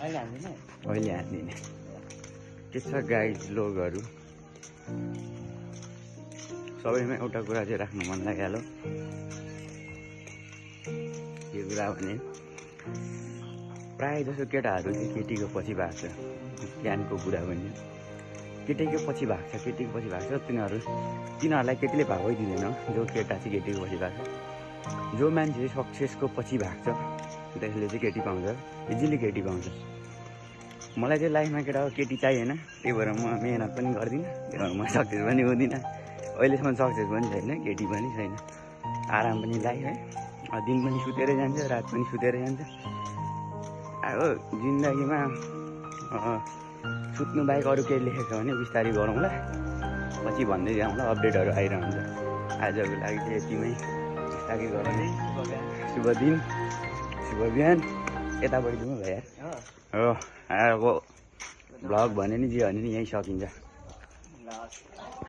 अहिले हान्दिनँ के छ गाइड लोगहरू सबैमा एउटा कुरा चाहिँ राख्नु मन लागिहाल्यो के कुरा भने प्रायः जसो केटाहरू चाहिँ केटीको पछि भाग्छ ज्ञानको कुरा पनि केटीको पछि भाग्छ तिनीहरूलाई केटीले भागै दिँदैन जो केटा चाहिँ केटीको पछि भाग्छ जो मान्छे सक्सेसको पछि भाग्छ त्यसले चाहिँ केटी पाउँछ इजिली केटी पाउँछ मलाई चाहिँ लाइफमा केटी चाहिएन त्यही भएर म मेहनत पनि गर्दिनँ त्यही भएर म सक्सेस पनि हुँदिनँ अहिलेसम्म सक्सेस पनि छैन केटी पनि छैन आराम पनि लाइफ है दिन पनि सुतेरै जान्छ रात पनि सुतेरै जान्छ अब जिन्दगीमा सुत्नु बाहेक अरू केही लेखेको छ भने बिस्तारै गरौँला पछि भन्दै जाउँला अपडेटहरू आइरहन्छ आजको लागि चाहिँ यतिमै बिस्तारै गरौँ है शुभ दिन शुभ बिहान यतापट्टि जाउँ भैया हो आएको भ्लग भने नि जे भने नि यहीँ सकिन्छ